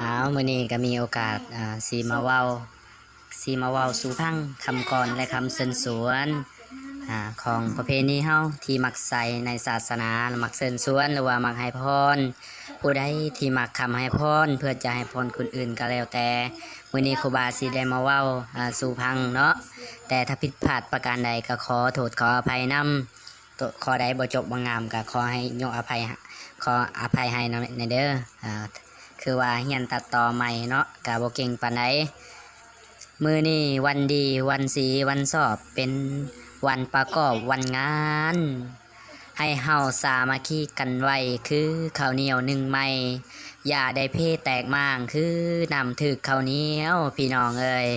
ອ້າວ ມື້ນີ້ກໍມີໂອກາດ ອ່າ ຊິມາເວົ້າ ຊິມາເວົ້າສູ່ຟັງຄຳກ່ອນ ແລະ ຄຳເຊີນຊວນ ອ່າ ຂອງປະເພນີເຮົາທີ່ມັກໃຊ້ໃນສາສະໜາ ມັກເຊີນຊວນ ຫຼືວ່າມັກໃຫ້ພອນ. ຜູ້ໃດທີ່ມັກຄຳໃຫ້ພອນ ເພື່ອຈະໃຫ້ພອນຄົນອື່ນກໍແລ້ວແຕ່ ມື້ນີ້ຄູບາຊິໄດ້ມາເວົ້າ ອ່າ ສູ່ຟັງເນາະ. ແຕ່ຖ້າຜິດພາດປະການໃດກໍຂໍໂທດຂໍອະໄພນຳ. ໂຕ ຂໍ້ໃດບໍ່ຈົບບໍ່ງາມກໍຂໍໃຫ້ຍົກອະໄພ ຂໍອະໄພໃຫ້ນຳແດ່ເດີ. ອ່າ ຄືວ່າຮຽນຕັດຕໍ່ໃໝ່ເນາະ ກໍບໍ່ເກັ່ງປານໃດ. ມື້ນີ້ວັນດີວັນສີວັນຊອບ ເປັນວັນປະກອບວັນງານ ໃຫ້ເຮົາສາມັກຄີກັນໄວ້ຄືເຂົ້າໜຽວໜຶ້ງໄມ້ ຢ່າໄດ້ເພແຕກມ້າງຄືນ້ຳຖືກເຂົ້າໜຽວ ພີ່ນ້ອງເອີຍ.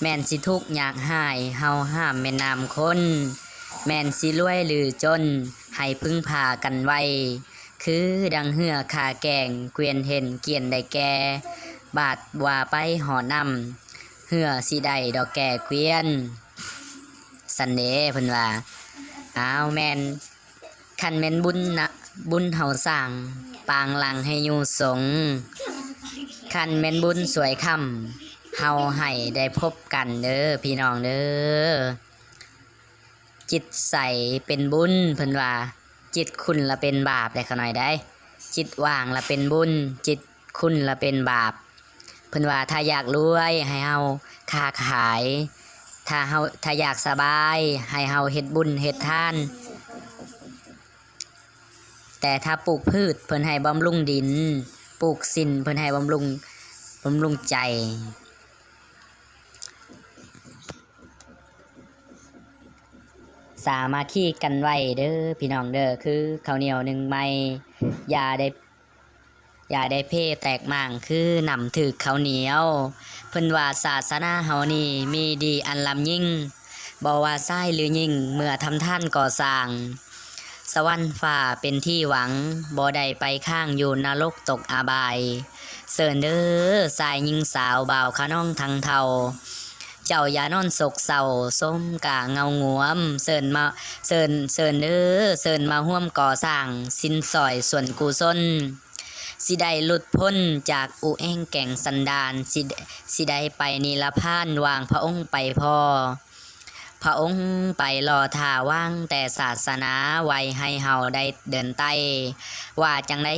ແມ່ນຊິທຸກຍາກຮ້າຍເຮົາຫ້າມແມ່ນນ້ຳຄົນ ແມ່ນຊິລວຍຫຼືຈົນໃຫ້ເພິ່ງພາກັນໄວ້ ຄືດັ່ງເຮືອຂ້າແກ່ງ ກວຽນເຫັນກຽນໄດ້ແກ່ ບາດວ່າໄປຮອດນ້ຳ ເຮືອຊິໄດ້ດອກແກ່ກວຽນ ຊັ້ນເດ ເພິ່ນວ່າ. ອ້າວ ແມ່ນ ຄັນແມ່ນບຸນນະ ບຸນເຮົາສ້າງ ປາງຫຼັງໃຫ້ຢູ່ສົງ ຄັນແມ່ນບຸນຊ່ວຍຄ້ຳ ເຮົາໃຫ້ໄດ້ພົບກັນເດີ ພີ່ນ້ອງເດີ. ຈິດໃສເປັນບຸນ ເພິ່ນວ່າ ຈິດຂຸ່ນລະເປັນບາບ ໄດ້ຂ້ານ້ອຍໄດ໋ ຈິດວ່າງລະເປັນບຸນ ຈິດຂຸ່ນລະເປັນບາບ. ເພິ່ນວ່າ ຖ້າຢາກລວຍໃຫ້ເຮົາຄ້າຂາຍ ຖ້າເຮົາ ຖ້າຢາກສະບາຍໃຫ້ເຮົາເຮັດບຸນເຮັດທານ ແຕ່ຖ້າປູກພືດເພິ່ນໃຫ້ບຳລຸງດິນ ປູກສິນເພິ່ນໃຫ້ບຳລຸງ ບຳລຸງໃຈ. ສາມັກຄີກັນໄວ້ເດີ ພີ່ນ້ອງເດີ ຄືເຂົ້າໜຽວໜຶ້ງໄມ້ ຢ່າໄດ້ ຢ່າໄດ້ເພແຕກມ້າງຄືນ້ຳຖືກເຂົ້າໜຽວ. ເພິ່ນວ່າສາສະໜາເຮົານີ້ມີດີອັນລ້ຳຍິ່ງ ບໍ່ວ່າຊາຍຫຼືຍິງ ເມື່ອທຳທານກໍ່ສ້າງ ສະຫວັນຟ້າເປັນທີ່ຫວັງ ບໍ່ໄດ້ໄປຄ້າງຢູ່ນະລົກຕົກອະບາຍ. ເຊີນເດີ ຊາຍຍິງສາວ ບ່າວຂະນ້ອງທັງເຖົ້າ ເຈົ້າຢ່ານອນໂສກເສົ້າ ສົມກາເຫງົາງວມ ເຊີນມາ ເຊີນ ເຊີນເດີ ເຊີນມາຮ່ວມກໍ່ສ້າງສິນຊ່ອຍສ່ວນກຸສົນ ຊິໄດ້ຫຼຸດພົ້ນຈາກອຸແອງແກ່ງສັນດານ ຊິ ຊິໄດ້ໄປນິລະພານ ຫວ່າງພະອົງໄປພໍ້ ພະອົງໄປລໍຖ້າ ວາງແຕ່ສາສະໜາໄວ້ໃຫ້ເຮົາໄດ້ເດີນໄຕ່. ວ່າຈັ່ງໃດ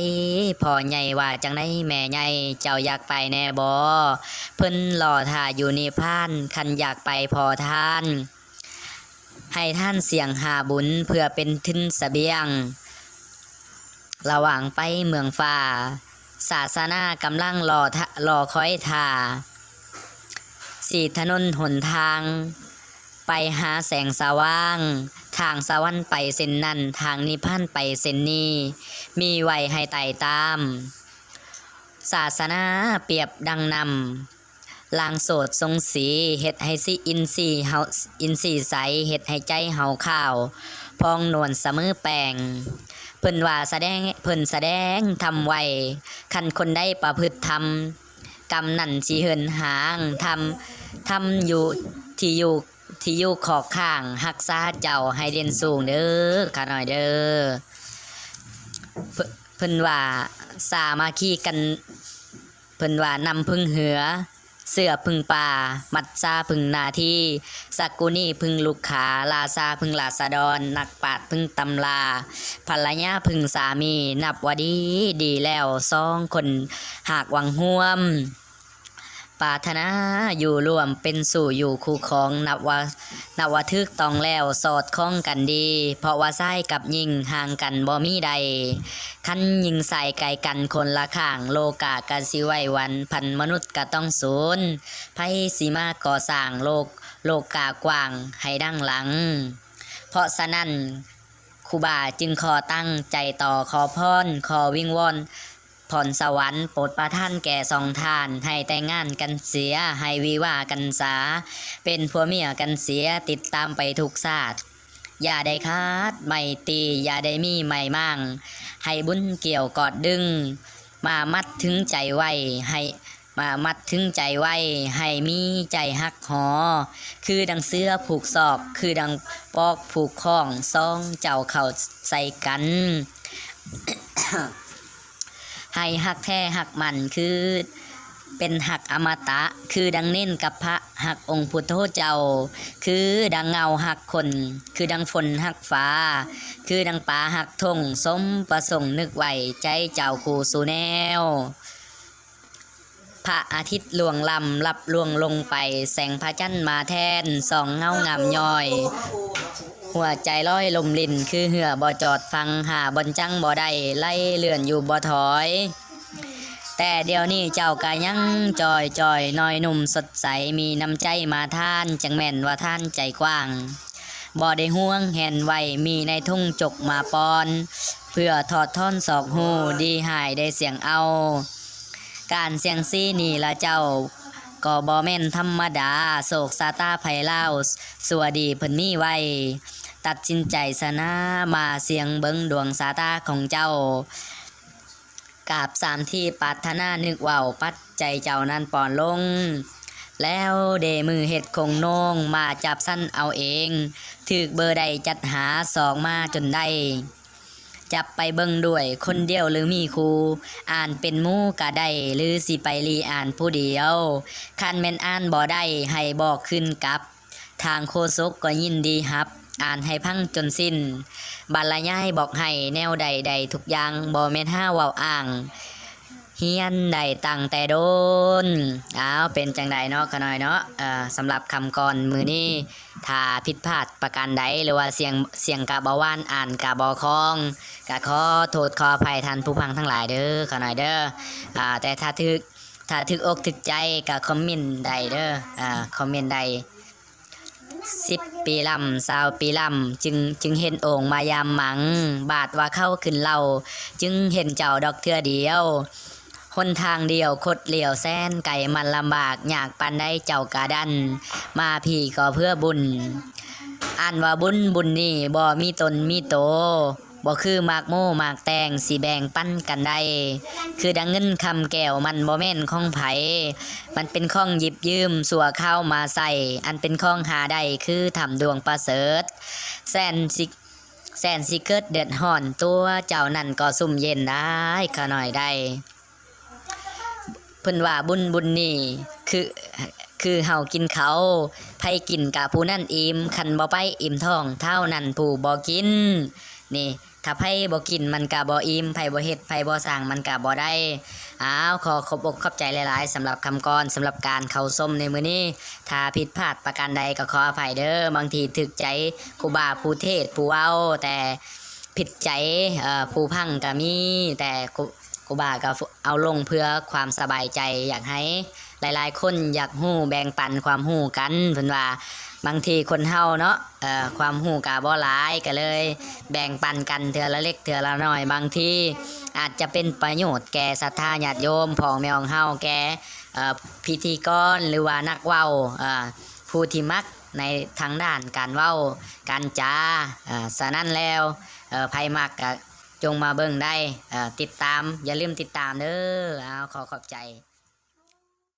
ພໍ່ໃຫຍ່ ວ່າຈັ່ງໃດແມ່ໃຫຍ່ ເຈົ້າຢາກໄປແດ່ບໍ? ເພິ່ນລໍຖ້າຢູ່ນິບພານ ຄັນຢາກໄປພໍທ່ານ ໃຫ້ທ່ານສ່ຽງຫາບຸນເພື່ອເປັນທຶນສະບຽງ ລະຫວ່າງໄປເມືອງຟ້າ ສາສະໜາກຳລັງລໍຖ້າ ລໍຄອຍຖ້າ ສີຖະໜົນຫົນທາງໄປຫາແສງສະຫວ່າງ ທາງສະຫວັນໄປເສັ້ນນັ້ນ ທາງນິບພານໄປເສັ້ນນີ້ ມີໄວ້ໃຫ້ໄຕ່ຕາມ. ສາສະໜາປຽບດັ່ງນ້ຳ ລ້າງໂສດຊົງສີ ເຮັດໃຫ້ຊິອິນຊີເຮົາ ອິນຊີໃສ ເຮັດໃຫ້ໃຈເຮົາຂາວ ຜ່ອງນວນສະເໝີແປງ. ເພິ່ນວ່າສະແດງ ເພິ່ນສະແດງທຳໄວ້ ຄັນຄົນໃດປະພຶດທຳ ກຳນັ້ນຊິເຫີນຫາງ ທຳ ທຳຢູ່ ທີ່ຢູ່ ທີ່ຢູ່ຂອກຂ້າງ ຮັກສາເຈົ້າໃຫ້ເດັ່ນສູງເດີ ຂ້ານ້ອຍເດີ. ເພິ່ນ ເພິ່ນວ່າສາມັກຄີກັນ ເພິ່ນວ່ານ້ຳເພິ່ງເຮືອ ເສືອເພິ່ງປ່າ ມັດສາເພິ່ງໜ້າທີ່ ສັກກຸນີເພິ່ງລູກຄ້າ ລາຊາເພິ່ງລາຊະດອນ ນັກປາດເພິ່ງຕຳລາ ພັນລະຍາເພິ່ງສາມີ ນັບວ່າດີ ດີແລ້ວ ສອງຄົນຫາກຫວັງຮ່ວມ ປາດຖະໜາຢູ່ຮ່ວມ ເປັນສູ່ຢູ່ຄູ່ຄອງ ນັບວ່າ ນັບວ່າຖືກຕ້ອງແລ້ວ ສອດຄ່ອງກັນດີ ເພາະວ່າຊາຍກັບຍິງຫ່າງກັນບໍ່ມີໃດ ຄັນຍິງຊາຍໃກ້ກັນຄົນລະຂ້າງ ໂລກາກະຊິໄຫວ້ຫວັ່ນ ພັນມະນຸດກະຕ້ອງສູນ ໃຜຊິມາກໍ່ສ້າງໂລກ ໂລກກະກວ້າງໃຫ້ດັງຫຼັງ. ເພາະສະນັ້ນ ຄູບາຈຶ່ງຂໍຕັ້ງໃຈຕໍ່ ຂໍພອນ ຂໍວິງວອນ ພອນສະຫວັນໂປດປະທານແກ່ສອງທ່ານ ໃຫ້ແຕ່ງງານກັນເສຍ ໃຫ້ວິວາກັນສາ ເປັນຜົວເມຍກັນເສຍ ຕິດຕາມໄປທຸກຊາດ ຢ່າໄດ້ຂາດໄມຕີ ຢ່າໄດ້ມີໄໝ້ມ້າງ ໃຫ້ບຸນກ່ຽວກອດດຶງ ມາມັດຖືງໃຈໄວ້ ໃຫ້ ມາມັດຖືງໃຈໄວ້ ໃຫ້ມີໃຈຮັກຫໍ ຄືດັ່ງເສືອຜູກຊອກ ຄືດັ່ງປອກຜູກຄ້ອງ ສອງເຈົ້າເຂົ້າໃສ່ກັນ. ໃຫ້ຮັກແທ້ຮັກໝັ້ນ ຄືເປັນຮັກອະມະຕະ, ຄືດັ່ງເນນກັບພະຮັກອົງພຸດໂທເຈົ້າ, ຄືດັ່ງເຫງົາຮັກຄົນ, ຄືດັ່ງຝົນຮັກຟ້າ, ຄືດັ່ງປາຮັກທົ່ງ, ສົມປະສົງນຶກໄວ້ໃຈເຈົ້າຄູ່ສູ່ແນວ. ພະອາທິດລ່ວງລ້ຳ ລັບລ່ວງລົງໄປ, ແສງພະຈັນມາແທນ ສ່ອງເງົາງາມຍ້ອຍ, ຫົວໃຈລອຍລົມຫຼິ້ນ ຄືເຮືອບໍ່ຈອດຝັ່ງ, ຫາບ່ອນຈັງບໍ່ໄດ້ ໄຫຼເລື່ອນຢູ່ບໍ່ຖອຍ. ແຕ່ດຽວນີ້ເຈົ້າກະຍັງຈ່ອຍໆ ນ້ອຍໜຸ່ມສົດໃສ, ມີນ້ຳໃຈມາທານ ຈັ່ງແມ່ນວ່າທານໃຈກວ້າງ, ບໍ່ໄດ້ຫ່ວງແຫ່ນໄຫວ ມີໃນຖົງຈົກມາປ້ອນ ເພື່ອຖອດຖອນຊອກຮູ້ ດີຮ້າຍໄດ້ສ່ຽງເອົາ. ການສ່ຽງຊີ້ນີ້ລະເຈົ້າ ກໍບໍ່ແມ່ນທຳມະດາ, ໂຊກຊາຕາໄພລາວ ຊົ່ວດີເພິ່ນມີໄວ້, ຕັດສິນໃຈຊະນະ ມາສ່ຽງເບິ່ງດວງຊາຕາຂອງເຈົ້າ. ກາບສາມທີ່ປາດຖະໜານຶກເວົ້າ ປັດໃຈເຈົ້ານັ້ນປ່ອນລົງ. ແລ້ວເດມືເຮັດຄົງໂໜງ ມາຈັບສັນເອົາເອງ, ຖືກເບີໃດຈັດຫາ ຊອກມາຈົນໄດ້. ຈັບໄປເບິ່ງດ້ວຍຄົນດຽວຫຼືມີຄູ່, ອ່ານເປັນໝູ່ກະໄດ້ ຫຼືຊິໄປລີ່ອ່ານຜູ້ດຽວ. ຄັນແມ່ນອ່ານບໍ່ໄດ້ ໃຫ້ບອກຄືນກັບ, ທາງໂຄສົກກໍຍິນດີຮັບ, ອ່ານໃຫ້ຟັງຈົນສິ້ນ, ບັນລະຍາຍບອກໃຫ້ແນວໃດໄດ້ທຸກຢ່າງ, ບໍ່ແມ່ນຫາເວົ້າອ້າງ, ຮຽນໄດ້ຕັ້ງແຕ່ດົນ. ອ້າວ ເປັນຈັ່ງໃດເນາະ ຂະນ້ອຍເນາະ? ເອີ ສຳລັບຄຳກ່ອນມື້ນີ້ ຖ້າຜິດພາດປະການໃດ ຫຼືວ່າສ່ຽງ ສ່ຽງກະບໍ່ຫວານ ອ່ານກະບໍ່ຄ່ອງ ກະຂໍໂທດຂໍອະໄພທ່ານຜູ້ຟັງທັງຫຼາຍເດີ ຂະນ້ອຍເດີ. ອາ ແຕ່ຖ້າຖືກ ຖ້າຖືກອົກຖືກໃຈກະຄອມເມັນໄດ້ເດີ. ອາ ຄອມເມັນໄດ້. ສິບປີລຳ ຊາວປີລຳ ຈຶ່ງ ຈຶ່ງເຫັນໂອ່ງມາຍາມໝັງ, ບາດວ່າເຂົ້າຂຶ້ນເລົ່າ ຈຶ່ງເຫັນເຈົ້າດອກເທື່ອດຽວ. ຫົນທາງດຽວຄົດຫຼຽວແສນໄກ ມັນລຳບາກຍາກປານໃດເຈົ້າກະດັນ ມາພີ້ກໍເພື່ອບຸນ. ອັນວ່າບຸນ ບຸນນີ້ບໍ່ມີຕົນມີໂຕ, ບໍ່ຄືໝາກໂມໝາກແຕງ ຊິແບ່ງປັນກັນໄດ້. ຄືດັ່ງເງິນຄຳແກ້ວ ມັນບໍ່ແມ່ນຂອງໃຜ, ມັນເປັນຂອງຢິບຢືມຊົ່ວຄາວມາໃຊ້, ອັນເປັນຂອງຫາໄດ້ ຄືທຳດວງປະເສີດ. ແສນຊິ ແສນຊິເກີດເດືອດຮ້ອນ, ຕົວເຈົ້ານັ້ນກໍຊຸ່ມເຢັນໄດ້ ຂະນ້ອຍໄດ້. ເພິ່ນວ່າບຸນ ບຸນນີ້ ຄື ຄືເຮົາກິນເຂົ້າ, ໃຜກິນກະຜູ້ນັ້ນອີ່ມ, ຄັນບໍ່ໄປອີ່ມທ້ອງ ທ້າວນັ້ນຜູ້ບໍ່ກິນ. ນີ້ ຖ້າໃຜບໍ່ກິນມັນກະບໍ່ອີ່ມ, ໃຜບໍ່ເຮັດ ໃຜບໍ່ສ້າງມັນກະບໍ່ໄດ້. ອ້າວ ຂໍຂອບອົກຂອບໃຈຫຼາຍໆ ສຳລັບຄຳກ່ອນ, ສຳລັບການເຂົ້າຊົມໃນມື້ນີ້. ຖ້າຜິດພາດປະການໃດກໍຂໍອະໄພເດີ, ບາງທີຖືກໃຈຄູບາຜູ້ເທດຜູ້ເວົ້າ ແຕ່ຜິດໃຈ ເອີ ຜູ້ຟັງກະມີ, ແຕ່ຄູ ຄູບາກໍເອົາລົງເພື່ອຄວາມສະບາຍໃຈ, ຢາກໃຫ້ຫຼາຍໆຄົນຢາກຮູ້ ແບ່ງປັນຄວາມຮູ້ກັນ. ເພິ່ນວ່າບາງທີຄົນເຮົາເນາະ ເອີ ຄວາມຮູ້ກໍບໍ່ຫຼາຍ ກໍເລີຍແບ່ງປັນກັນເທື່ອລະເລັກເທື່ອລະນ້ອຍ, ບາງທີອາດຈະເປັນປະໂຫຍດແກ່ສັດທາຍາດໂຍມ ພໍ່ແມ່ຂອງເຮົາ, ແກ່ ເອີ ພິທີກອນ ຫຼືວ່ານັກເວົ້າ ເອີ ຜູ້ທີ່ມັກໃນທາງດ້ານການເວົ້າການຈາ. ເອີ ສະນັ້ນແລ້ວ ເອີ ໃຜມັກກໍ ຈົ່ງມາເບິ່ງໄດ້ ເອີ ຕິດຕາມ, ຢ່າລືມຕິດຕາມເດີ. ອ້າວ ຂໍຂອບໃຈ.